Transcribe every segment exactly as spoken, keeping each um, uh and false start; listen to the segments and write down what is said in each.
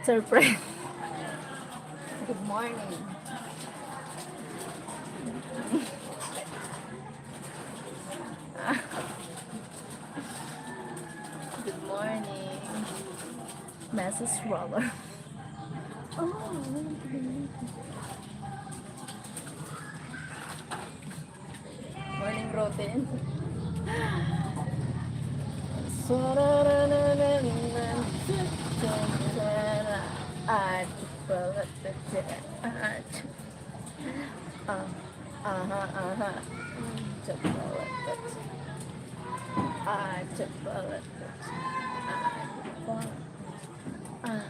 Surprise. Good morning. Good morning. Message roller. Oh, morning routine. Ah, ah, aha, aha. Ah, ah,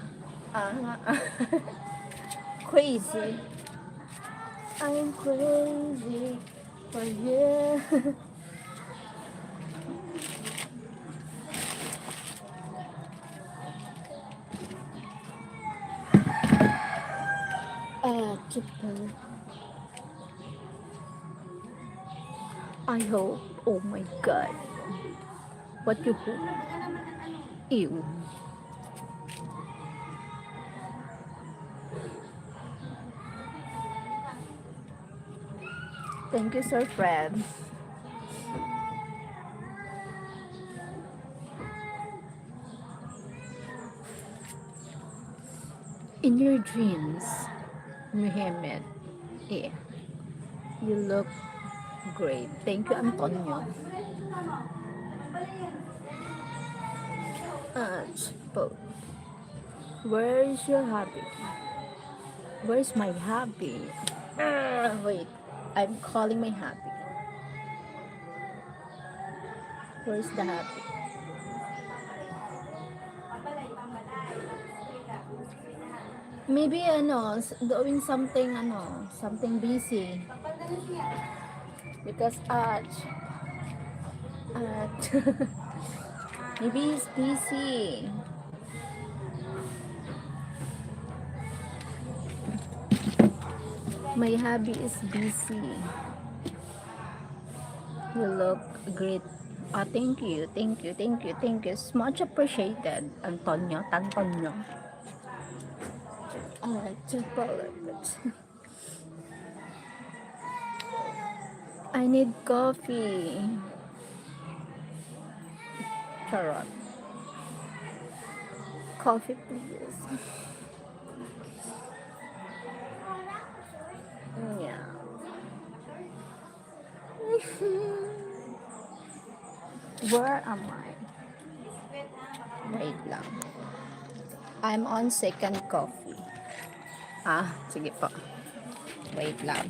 aha, ah. Crazy. I'm crazy for you. Ah, chupang. I hope. Oh my God. What you hope? Ew. Thank you, Sir Fred. In your dreams, Muhammad, yeah, you look great. Thank you, Antonio. Ah, po. Where is your hubby? Where's my hubby? Ah, wait, I'm calling my hubby. Where's the hubby? Maybe, ano, s- doing something, ano, something busy. Because, uh, uh, maybe he's busy. My hubby is busy. You look great. Ah, thank you, thank you, thank you, thank you. It's much appreciated, Antonio, Tantonio. Ah, just a little bit. I need coffee. Charot. Coffee, please. Yeah. Where am I? Wait lang. I'm on second coffee. Ah, sige po. Wait lang.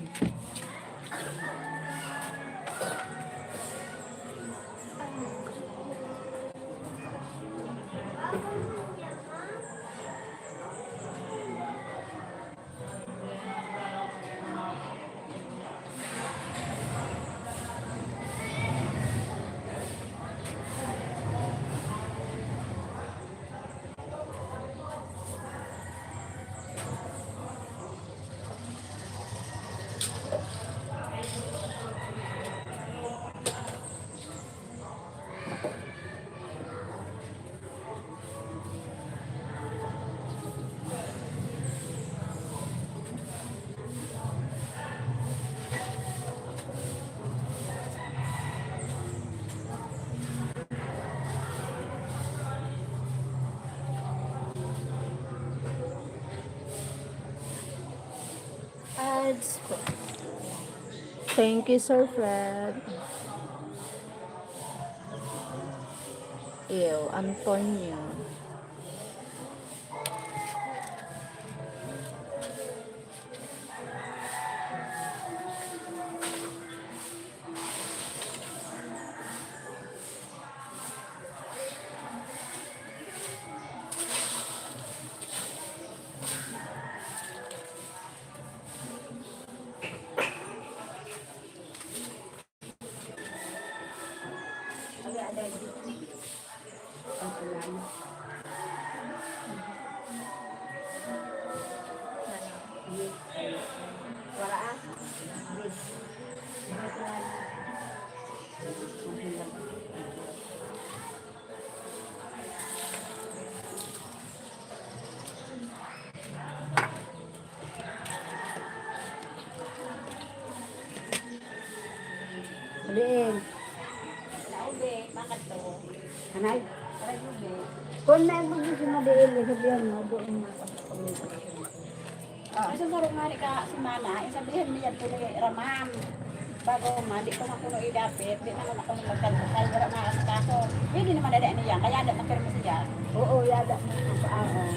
Ads po. Thank you, Sir Fred. Ew, Antonio. Diin? Naubi, makadto. Anay? Aray, ubi. Kung may gusto si Madiin, sabihan mo, doon na. Ah, isang sarong nga ni ka, si Mana, yung sabihan niya po ni Raman. Bago man, di ko na kuno idapit, di naman ako magkanta, wala na ang kaso. Pwede naman na niya, kaya na napirma siya. Oo, yada na ang paa, oh.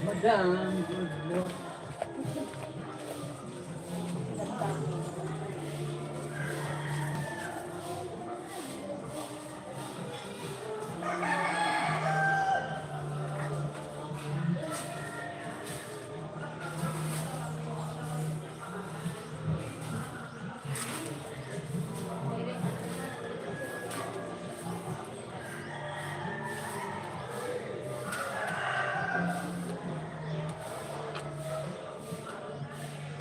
Madam, good morning.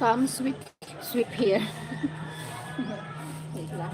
Come sweep, sweep here. Wait lang.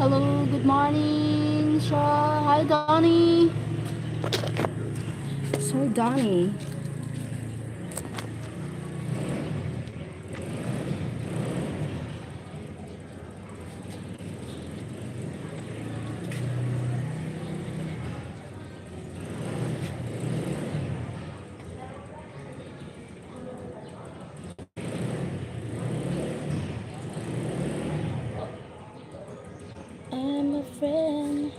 Hello, good morning, Shaw. Hi, Donnie. So, Donnie. I'm a friend.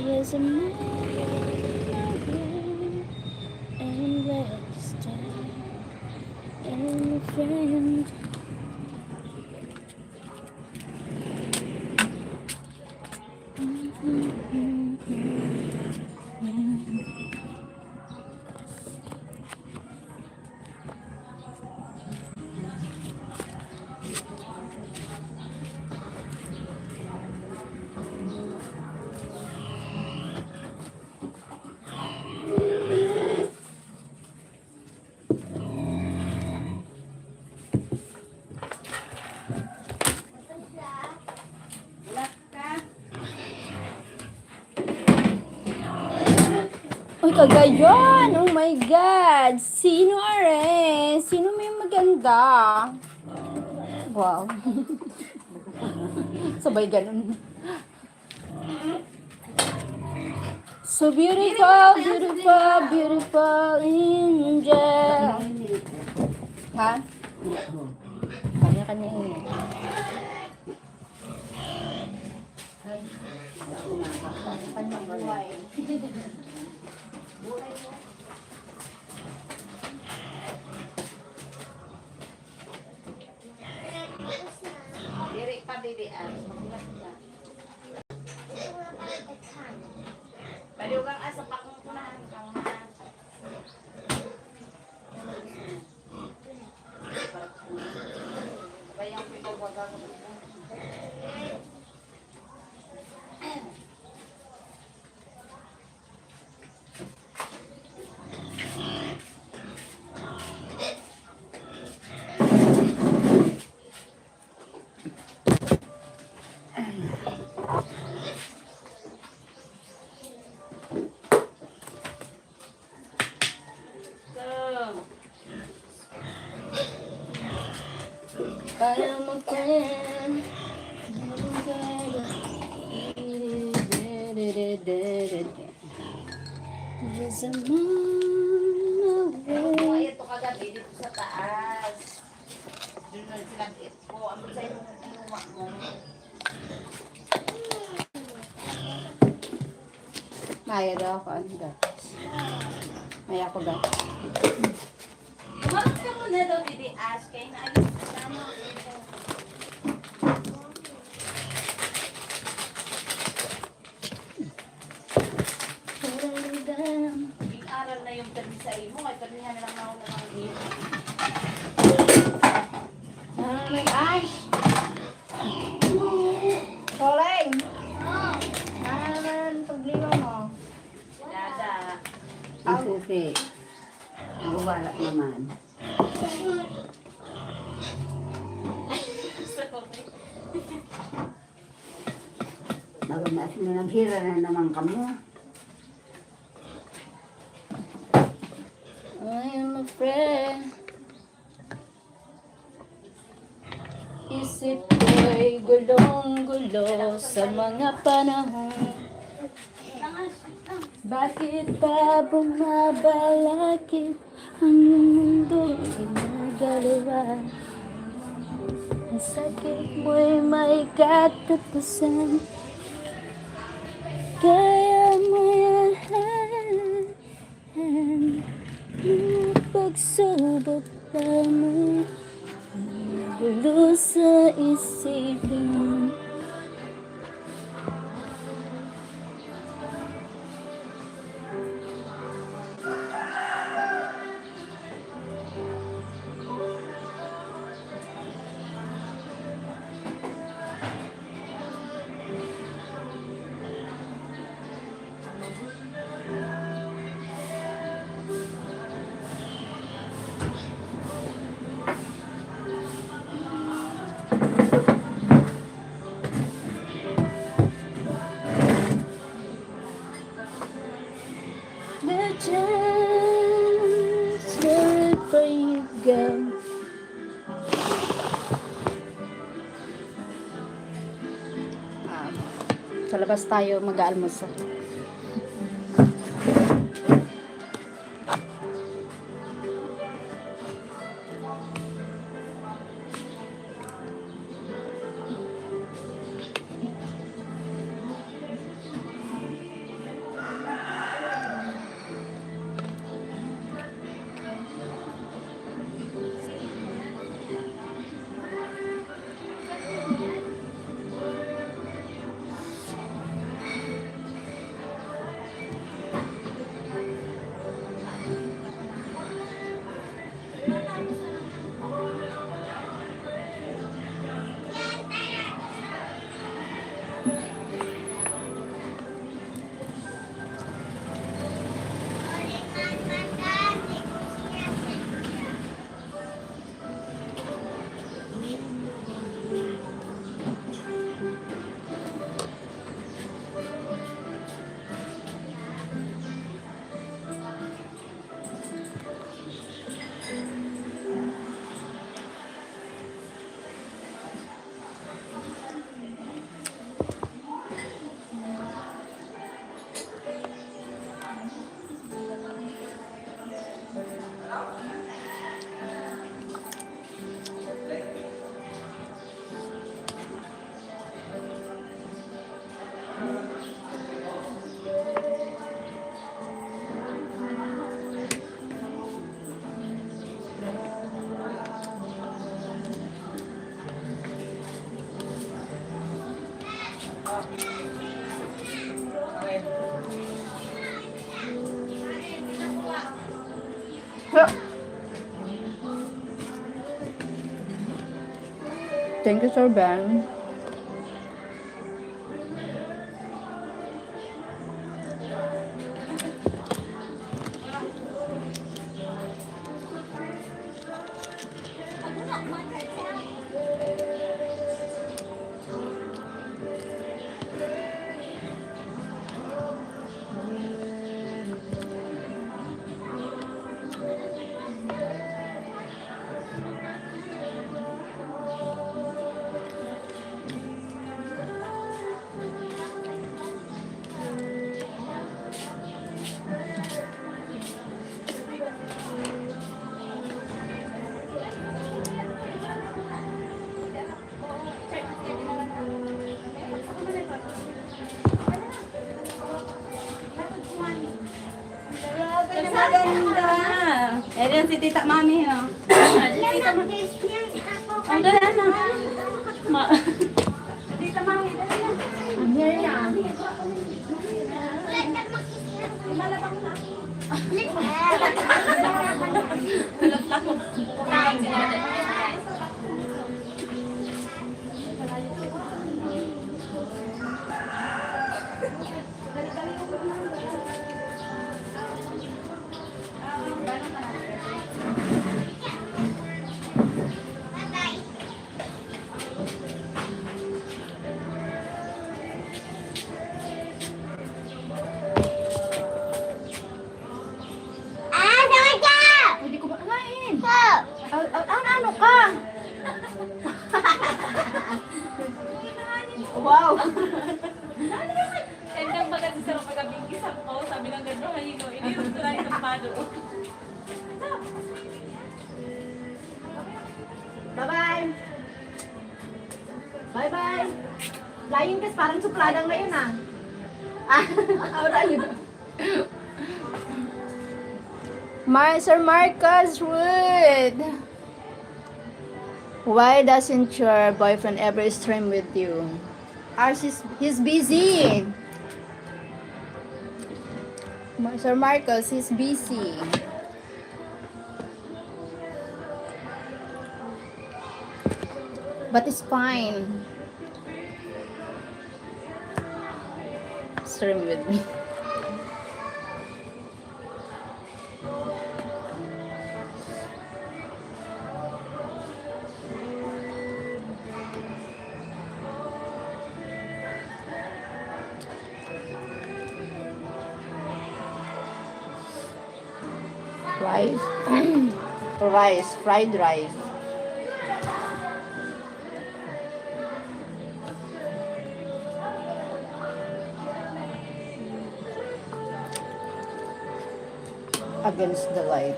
Yes, I'm and rest. I'm a friend. Uy, Cagayan! Oh my God! Sino are? Sino may maganda? Wow. Sabay ganun. So beautiful, beautiful, beautiful angel. Ha? Kanya-kanya yun. Diri pa, diri, ah. Baliw kang asa pa kung kunahan kang na. Bayang pito baga. Kaya magpwen. There's a man away. Ito kagabi dito sa taas. Doon na sila ko, ano sa inyo ang ginawa mo? Maya daw ako, ano daw? Maya ako daw. Umalis ka muna daw, Didi Ash, kaya naalis ka na. Aral na yung permi sa imo, ay permihan na lang ako ng mga imo. Ay, ay. Colin! Ano naman problema mo? Dada. Ang susi. Ang wala naman. Maganda sila, naghira na naman kamo. I am a friend. Isip ko'y gulong-gulo sa mga panahon. Bakit pa bumabalakid ang iyong mundong ginagalawan? Ang sakit mo'y may katapusan. Kaya mo yan. Mga pagsubok lamang. Just wait for you, girl. Ah, sa labas tayo mag-aalmusal. Thank you, Sir Ben. Maganda. Ayan si Tita Mami, oh. Tita Mami. Ang ganda na. Ma- Tita Mami, dali na. Ang ganda. Ah, saan ka? Pwede ko ba? Kain. Po. Al-, al-, ano, ano ka? Wow. Endang baga si Sarah pagkabingkis ako, sabi ng ganda, "Mahino, ini yung tuloy ng pado." Bye-bye. Bye-bye. Flying kiss, parang suplada ngayon, ah. Ah, alright. Mar-, Sir Marcus Wood. Why doesn't your boyfriend ever stream with you? Ah, she's, he's busy. Ma-, Sir Marcos, he's busy. But it's fine. Stream with me. Rice. Rice, fried rice. Against the light.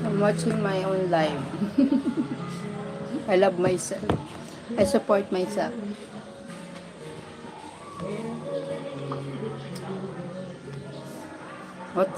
I'm watching my own life. I love myself. I support myself. What?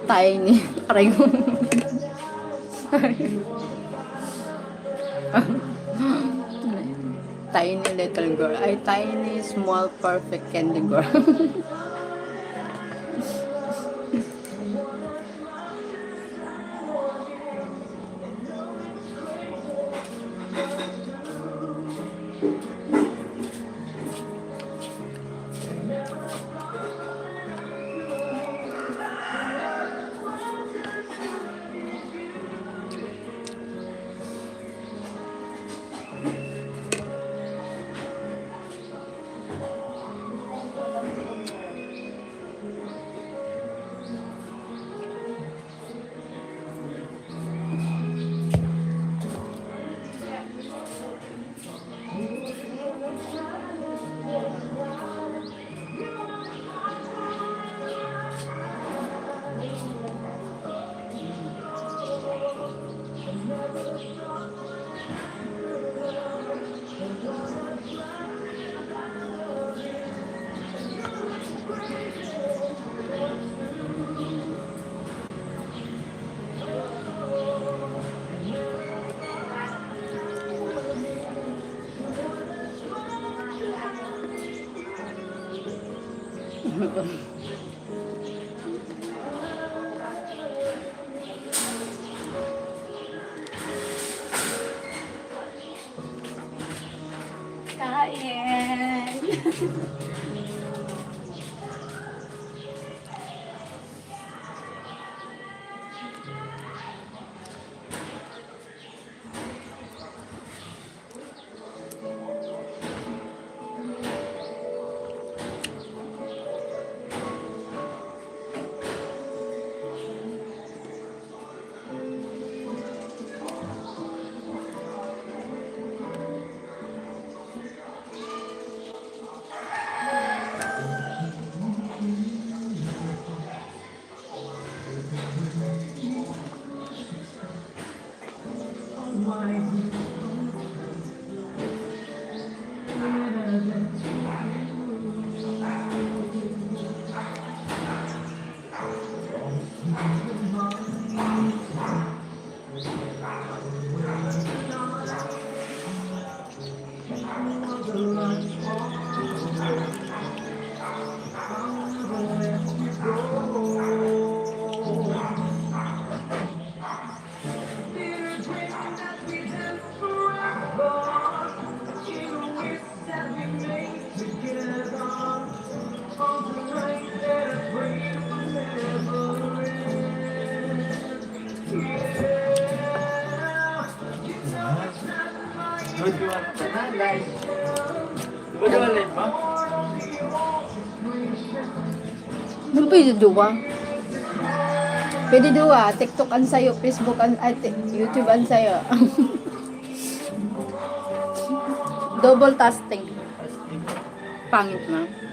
Tiny. Aray ko. Tiny little girl. Ay, tiny, small, perfect candy girl. Kain. Ano pwede duwa? Pwede duwa, TikTok ang sayo, Facebook ang, ay, ti-, YouTube ang sayo. Double tasking. Pangit na.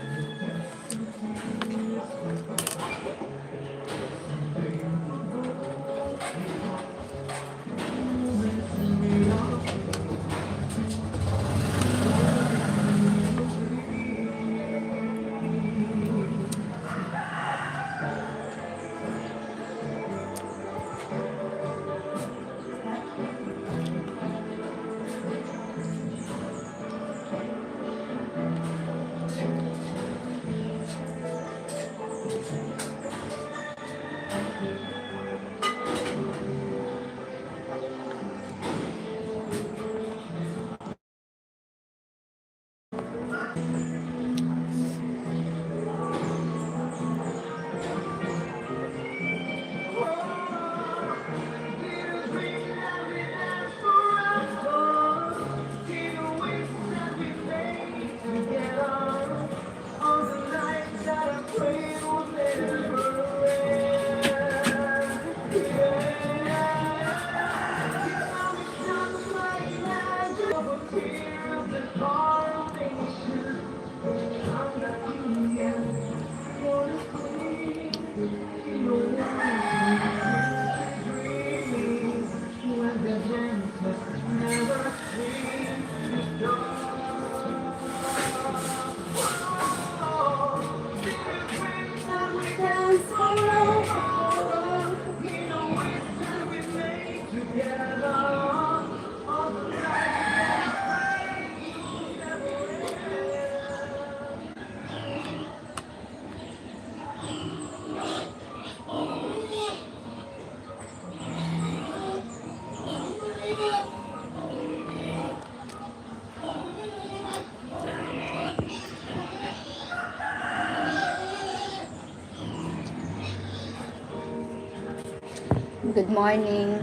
Good morning.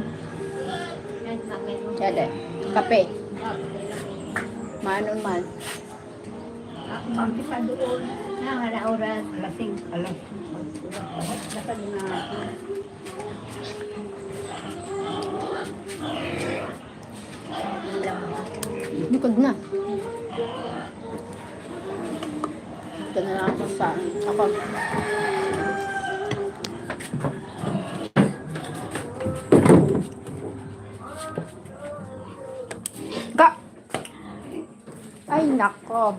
Dede. Kape. Manon man. Ang kita doon. Na, wala oras. Alas singko, alas. Dapat na. Likod na. Ito na lang ako sa, ako. Ka! Ay, nako.